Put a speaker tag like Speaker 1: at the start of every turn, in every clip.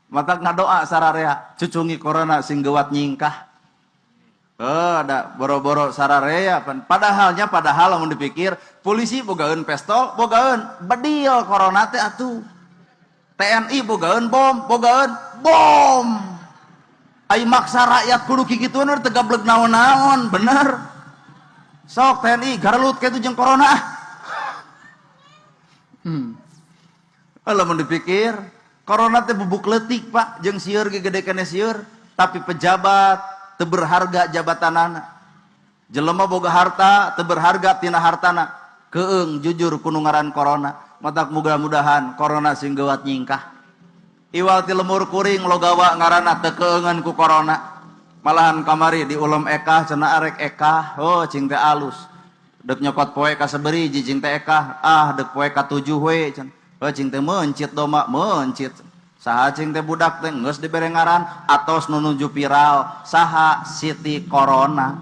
Speaker 1: Matak ngadoa sararea, cucungi corona sing geuwat nyingkah. Oh, ada boro-boro sararea pan. Padahalnya padahal lamun dipikir polisi bogaeun pistol, bogaeun bedil corona teh atuh. TNI bogaeun bom, bogaeun bom. Ai maksa rakyat kudu kikituan teu gableg naon-naon, bener. Sok TNI garelut kitu jeung corona. Lamun dipikir corona teh bubuk leutik Pak, jeung sieur ge gede keneh sieur, tapi pejabat teu berharga jabatanana. Jelema boga harta teu berharga tina hartana. Keung jujur ku nu ngaran corona. Matak mudah-mudahan corona sing geuwat nyingkah. Iwal ti lemur kuring logawa ngaranna teu keungeun ku corona. Malahan kamari di ulem ekah cenah arek ekah, oh cing teh alus. Dek nyokot poe ka saberiji cing teh ekah, ah dek poe ka 7 we cenah. Oh cing teh meuncit doma, meuncit. Saha cing teh budak teh geus dibere ngaran atos nu nuju viral, saha Siti Corona.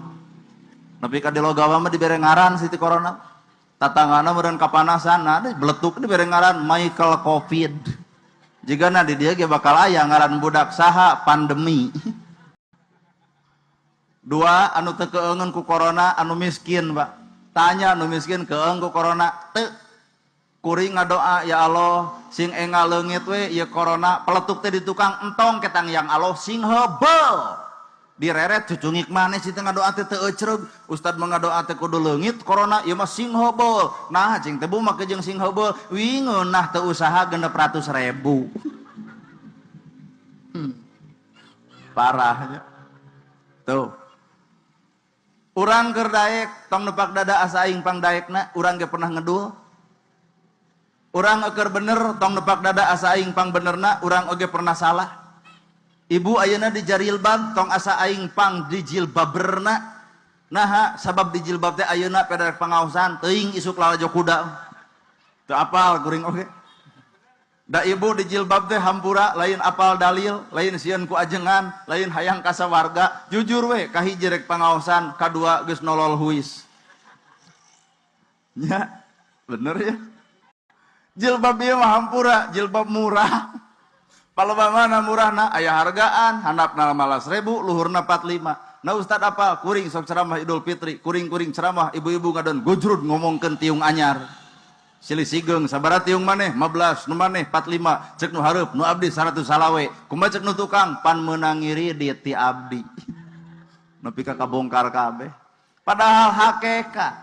Speaker 1: Nepi ka di logawa mah dibere ngaran Siti Corona. Tatanggana meureun kapanasan, nah beletuk dibere ngaran Michael Covid. Jigana di dieu ge bakal aya ngaran budak saha pandemi. Dua anu teu keungeun ku corona anu miskin, Pak. Tanya anu miskin keung ku corona teu. Kuring ngadoa ya Allah sing engal leungit we ieu corona peletuk teh di tukang entong ketang yang Allah sing heubeuh. Direret cucungik maneh si teh ngadoa teh teu ecreug. Ustad mah ngadoa teh kudu leungit corona ieu mah sing heubeuh. Nah cing teh bu make jeung sing heubeuh wingeunah teu usaha 600.000. Parahnya. Tuh. Urang keur daek tong nepak dada asa aing pang daekna, urang ge pernah ngedul. Urang keur bener tong nepak dada asa aing pang benerna, urang oge pernah salah. Ibu ayeuna di jarilbab tong asa aing pang di jilbaberna. Naha sabab di jilbab teh ayeuna pada pangaosan teuing isuk lalajo kuda. Teu apal kuring oge. Da ibu di jilbab teh hampura lain apal dalil, lain sieun ku ajengan, lain hayang kasawarga, jujur we kahiji rek pangaosan, kadua geus nolol huis. Ya, bener ya. Jilbab ieu mah hampura, jilbab murah. Palebah mana murahna aya hargaan, handapna 15.000, luhurna 45. Nah ustad apa? Kuring sok ceramah Idul Fitri, kuring-kuring ceramah ibu-ibu ngadon gujrud ngomongkeun tiung anyar. Silih sigeung sabaraha tiung maneh 15 nu maneh 45 cek nu hareup nu abdi 100 salawe kumaha cek nu tukang pan meunang ngiridit ti abdi. Nepi ka kabongkar kabeh. Padahal hakikat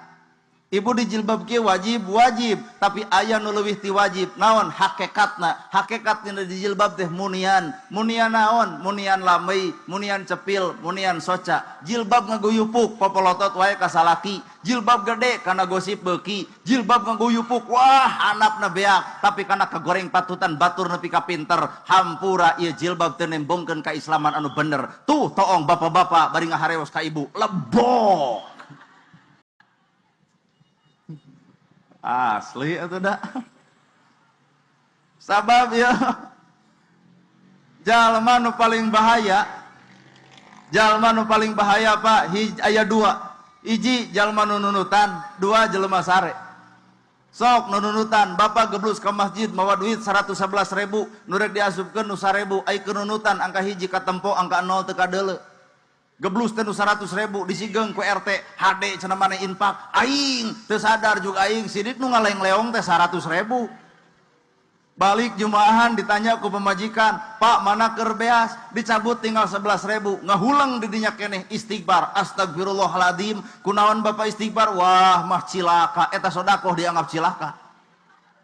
Speaker 1: ibu di jilbab kieu wajib wajib tapi aya nu leuwih ti wajib naon hakikatna hakikatna di jilbab teh munian munian naon munian lambey munian cepil munian soca jilbab ngaguyupuk popolotot wae ka salaki jilbab gede kana gosip beuki jilbab ngaguyupuk wah anakna beak tapi kana kagoreng patutan batur nepi ka pinter hampura ieu jilbab teu nembongkeun kaislaman anu bener tuh toong bapak-bapak bari ngahareos ka ibu lebok. Asli atau dak? Sabab ya jalma nu paling bahaya, jalma nu paling bahaya Pak, aya dua. Hiji jalma nu nunutan, dua jelema sare. Sok nu nunutan, bapak geblus ke masjid mawa duit 111.000, nu rek diasupkeun nu 1.000, ai keur nunutan angka hiji katempo angka 0 teu kadeuleu. Geblus teh nu 100.000 disigeung ku RT, HD cenah maneh infak, aing teu sadar juga aing sidik nu ngaleng-leong teh 100.000. Balik jumaahan ditanya ku pemajikan, "Pak, mana keur beas?" Dicabut tinggal 11.000. Ngahuleng di dinya keneh istighfar, astagfirullahaladzim. Kunaon bapak istighfar? Wah, mah cilaka. Eta sodakoh dianggap cilaka.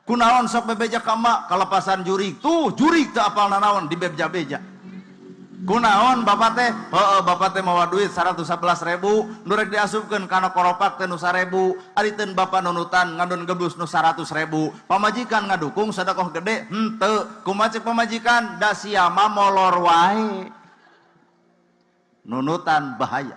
Speaker 1: Kunaon sok bebeja ka emak kalepasan jurig. Tuh, jurig teu apal nanaon dibeja-beja. Kunaon bapak teh? Heeh, bapak teh mawa duit 111.000, nu rek diasupkeun kana koropak teh nu 1.000. Ari teun bapak nunutan ngadon geblus nu 100.000. Pamajikan ngadukung sedekah gede henteu. Kumaha cek pamajikan? Da sia mah molor wae. Nunutan bahaya.